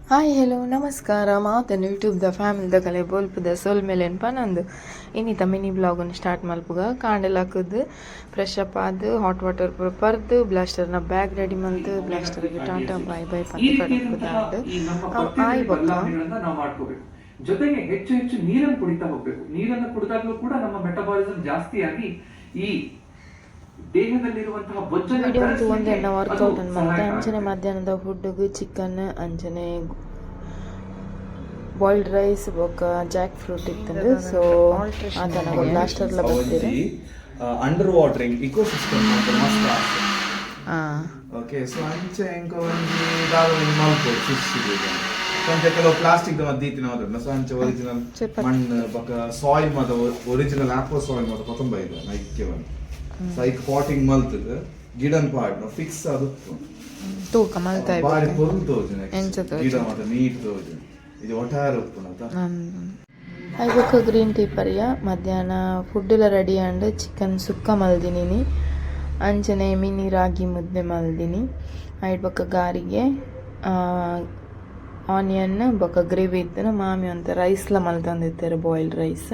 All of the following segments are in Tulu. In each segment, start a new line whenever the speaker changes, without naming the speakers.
ಹಾಯ್, ಹೆಲೋ, ನಮಸ್ಕಾರ ಮಾತನ್ನು ಯೂಟ್ಯೂಬ್ದ ಫ್ಯಾಮಿಲಿದ ಕಲೆ ಬೊಲ್ಪುದ ಸೊಲ್ಮೆಲೆನ್ ಪನಂದು ಇನ್ನಿತ ಮಿನಿ ಬ್ಲಾಗನ್ನು ಸ್ಟಾರ್ಟ್ ಮಲ್ಪುಗ. ಕಾಂಡೆ ಲಕ್ಕುದು, ಫ್ರೆಶ್ ಅಪ್ ಆದ್, ಹಾಟ್ ವಾಟರ್ ಪೂರ ಪರ್ದು, ಬ್ಲಾಸ್ಟರ್ನ ಬ್ಯಾಗ್ ರೆಡಿ ಮಲ್ತು, ಬ್ಲಾಸ್ಟರ್ಗೆ ಟಾಟಾ ಬಾಯ್ ಬಾಯ್
ಈ
ಪಂದ್
ರೀತಿಯಾದಂತಹ
ಕಡಪುದಾಂಡ್.
ಈ ನಮ್ಮ
ಅವು
ಪಥ್ಯದಲ್ಲಿ
ಆಯ್ ಬೊಕ್ಕ
ಬದಲಾವಣೆಗಳನ್ನ ನಾವು ಮಾಡ್ಕೋಬೇಕು. ಜೊತೆಗೆ ಹೆಚ್ಚು ಹೆಚ್ಚು ನೀರನ್ನು ಕುಡಿತಾ ಹೋಗ್ಬೇಕು. ನೀರನ್ನು ಕುಡಿದಾಗ್ಲೂ ಕೂಡ ನಮ್ಮ ಮೆಟಬಾಲಿಸಂ ಜಾಸ್ತಿಯಾಗಿ ಈ ದೇಹದಲ್ಲಿರುವಂತಹ ಬೊಜ್ಜನ್ನು
ವಿಡಿಯೋ ಅಂತೂ
ಕರಗಿಸ್ಲಿಕ್ಕೆ
ಒಂದೆಣ್ಣ
ಅದು
ವರ್ಕೌಟ್ ಅನ್ನು ಮಲ್ತೆ.
ಸಹಾಯಕ
ಅಂಚನೆ
ಆಗುತ್ತೆ.
ಮಧ್ಯಾಹ್ನದ ಫುಡ್ಗೆ ಚಿಕನ್, ಅಂಚನೆ ಬಾಯ್ಲ್ಡ್ ರೈಸ್ ಬೊಕ್ಕ ಜಾಕ್ ಫ್ರೂಟ್ ಇತ್ತಂದು. ಸೊ ಆತನ ಬ್ಲಾಸ್ಟರ್ಲ ಬರ್ತೀರಿ.
ಅಂಡರ್ ವಾಟರಿಂಗ್ ಇಕೋಸಿಸ್ಟಮ್ ಮಸ್ತ್ ಆಸೆ. ಓಕೆ, ಸೊ ಅಂಚೆ ಎಂಕ ಒಂಜಿ ದಾದ ಒಂಜಿ ಮಲ್ಪೊಡು ಫಿಶ್. ಅಂಚೆ ಕೆಲವು ಪ್ಲಾಸ್ಟಿಕ್ ದ ದೀತಿನ ಮಾತ್ರ. ಸೊ ಅಂಚೆ ಒರಿಜಿನಲ್ ಮಣ್ಣು ಬೊಕ ಸಾಯಿಲ್ ಮಾತ, ಒರಿಜಿನಲ್ ಆಕ್ವಾ ಸಾಯಿಲ್ ಮಾತ ಕೊತ್ತಂಬ ಇದೆ ಐಕ್ಕೆ ಬಂದು. ಸೊ ಐಕ್ ಪಾಟಿಂಗ್ ಮಲ್ತದ ಗಿಡನ್ ಪಾಡ್ನ ಫಿಕ್ಸ್ ಅದು.
ತೂಕ ಮಲ್ತಾ.
ಬಾರಿ ಪೊರ್ಲು ತೋಜುನ.
ಎಂಚ ತೋಜುಂಡು?
ಗಿಡ ಮಾತ ನೀಟ್ ತೋಜುನ. ಇದು ಒಟ್ಟಾರೆ ಉಪ್ಪುನತ.
ಆಯ್ ಬೊಕ್ಕ ಗ್ರೀನ್ ಟೀ ಪರಿಯ. ಮಧ್ಯಾಹ್ನ ಫುಡ್ಲ ರೆಡಿ ಆಂಡ್. ಚಿಕನ್ ಸುಕ್ಕ ಮಲ್ದಿನಿ, ಅಂಚನೆ ಮಿನಿ ರಾಗಿ ಮುದ್ದೆ ಮಲ್ದಿನಿ. ಐಟ್ ಬೊಕ್ಕ ಗಾರಿಗೆ, ಆನಿಯನ್ ಬೊಕ್ಕ ಗ್ರೇವಿ ಇತ್ತನ. ಮಾಮಿ ಒಂತೆ ರೈಸ್ಲ ಮಲ್ತೊಂದಿತ್ತೆರ್, ಬಾಯ್ಲ್ಡ್ ರೈಸ್.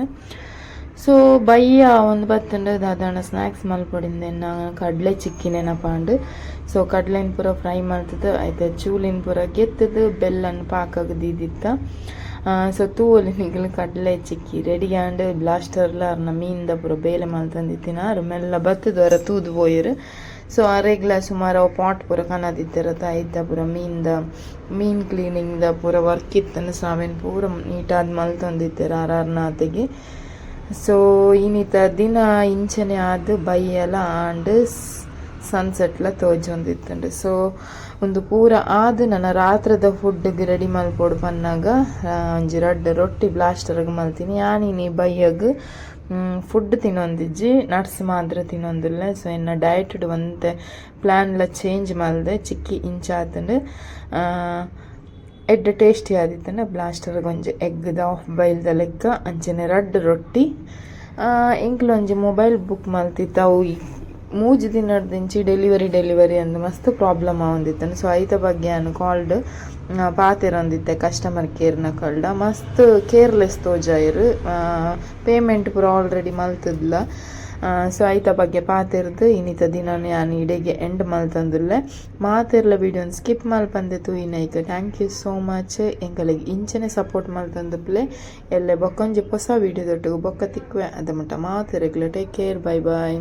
ಸೊ ಬಯ್ಯ ಒಂದು ಬತ್ತಂಡ ದಾದಾಣ ಸ್ನ್ಯಾಕ್ಸ್ ಮಲ್ಪೊಡಿಂದೆನ್ನ ಕಡಲೆ ಚಿಕ್ಕಿ ನೆನಪಾಂಡ್. ಸೊ ಕಡ್ಲೆನ್ ಪೂರ ಫ್ರೈ ಮಲ್ತದ, ಐತ ಚೂಲಿನ್ ಪೂರ ಗೆತ್ತದು, ಬೆಲ್ಲನ್ ಪಾಕಗ್ ದೀದಿತ್ತ. ಸೊ ತೂವೊಲಿ ನಿಗಲ್, ಕಡಲೆ ಚಿಕ್ಕಿ ರೆಡಿ ಆಂಡ್. ಬ್ಲಾಸ್ಟರ್ಲ ಅರ್ನ ಮೀನ್ದ ಪೂರ ಬೇಲೆ ಮಲ್ತೊಂದಿತ್ತಿನ. ಅರ್ ಮೆಲ್ಲ ಬತ್ತದು ಅರ ತೂದು ಪೋಯೆರ್. ಸೊ ಅರೆಗ್ಲ ಸುಮಾರು ಅವು ಪಾಟ್ ಪೂರ ಕನದಿತ್ತೆರತ, ಐತ ಪೂರ ಮೀನ್ದ ಮೀನ್ ಕ್ಲೀನಿಂಗ್ ದ ಪೂರ ವರ್ಕ್ ಇತ್ತನ. ಸೊ ಅವೆನ್ ಪೂರ ನೀಟಾದ್ ಮಲ್ತೊಂದಿತ್ತೆರ್ ಆರ್ ಆರ್ನಾತೆಗೆ. ಸೊ ಇನ್ನಿತ ದಿನ ಇಂಚನೆ ಆದ್ ಬಯ್ಯಲ ಆಂಡ್, ಸನ್ಸೆಟ್ಲ ತೋಜೊಂದಿತ್ತುಂಡು. ಸೊ ಒಂದು ಪೂರ ಆದ್ ನನ ರಾತ್ರದ ಫುಡ್ಗೆ ರೆಡಿ ಮಲ್ಪೊಡು ಪನ್ನಗ ಒಂಜಿ ರಡ್ಡ್ ರೊಟ್ಟಿ ಬ್ಲಾಸ್ಟರ್ಗ್ ಮಲ್ತೀನಿ. ಯಾನಿನಿ ಬಯ್ಯಗ್ ಫುಡ್ ತಿನ್ನೊಂದಿಜ್ಜಿ, ನಟ್ಸ್ ಮಾತ್ರ ತಿನ್ನೊಂದಿಲ್ಲ. ಸೊ ಎನ್ನ ಡಯಟ್ ಒಂತೆ ಪ್ಲಾನ್ಲ ಚೇಂಜ್ ಮಲ್ದೆ. ಚಿಕ್ಕಿ ಇಂಚಾತಂಡು, ಎಡ್ಡೆ ಟೇಸ್ಟಿ ಆದಿತ್ತಂಡ. ಬ್ಲಾಸ್ಟರ್ಗೆ ಒಂಜಿ ಎಗ್ದ ಆಫ್ ಬೈಲ್ದ ಲೆಕ್ಕ, ಅಂಚನೆ ರಡ್ಡ್ ರೊಟ್ಟಿ. ಎಂಕ್ಲ ಒಂಜಿ ಮೊಬೈಲ್ ಬುಕ್ ಮಲ್ತಿತ್ತ. ಅವು 3 ದಿನದಿಂಚಿ ಡೆಲಿವರಿ ಡೆಲಿವರಿ ಅಂದ್ ಮಸ್ತ್ ಪ್ರಾಬ್ಲಮ್ ಆವೊಂದಿತ್ತಂಡ್. ಸೊ ಐತ ಬಗ್ಗೆ ಯಾನ್ ಕಾಲ್ಡ್ ಪಾತೆರೊಂದಿತ್ತೆ ಕಸ್ಟಮರ್ ಕೇರ್ನಕಲ್ಡ. ಮಸ್ತ್ ಕೇರ್ಲೆಸ್ ತೋಜಾಯೆರ್. ಪೇಮೆಂಟ್ ಪೂರ ಆಲ್ರೆಡಿ ಮಲ್ತದ್ಲ. ಸೊ ಐತ ಬಗ್ಗೆ ಪಾತೆರ್ದ್ ಇನ್ನಿತ ದಿನನ್ ಯಾನ್ ಇಡೆಗೆ ಎಂಡ್ ಮಲ್ತೊಂದುಲ್ಲೆ. ಮಾತೆರ್ಲ ವಿಡಿಯೋನ್ ಸ್ಕಿಪ್ ಮಲ್ಪಂದೆ ತೂಯಿನೈಕ್ thank you so much. ಎಂಕಲೆಗ್ ಇಂಚನೆ ಸಪೋರ್ಟ್ ಮಲ್ತೊಂದುಪ್ಪುಲೆ. ಎಲ್ಲೆ ಬೊಕ್ಕೊಂಜಿ ಹೊಸ ವಿಡಿಯೋದೊಟ್ಟುಗು ಬೊಕ್ಕ ತಿಕ್ಕುವೆ. ಅದ ಮುಟ್ಟ ಮಾತೆರೆಗ್ಲ ಟೇಕ್ ಕೇರ್, ಬೈ ಬಾಯ್.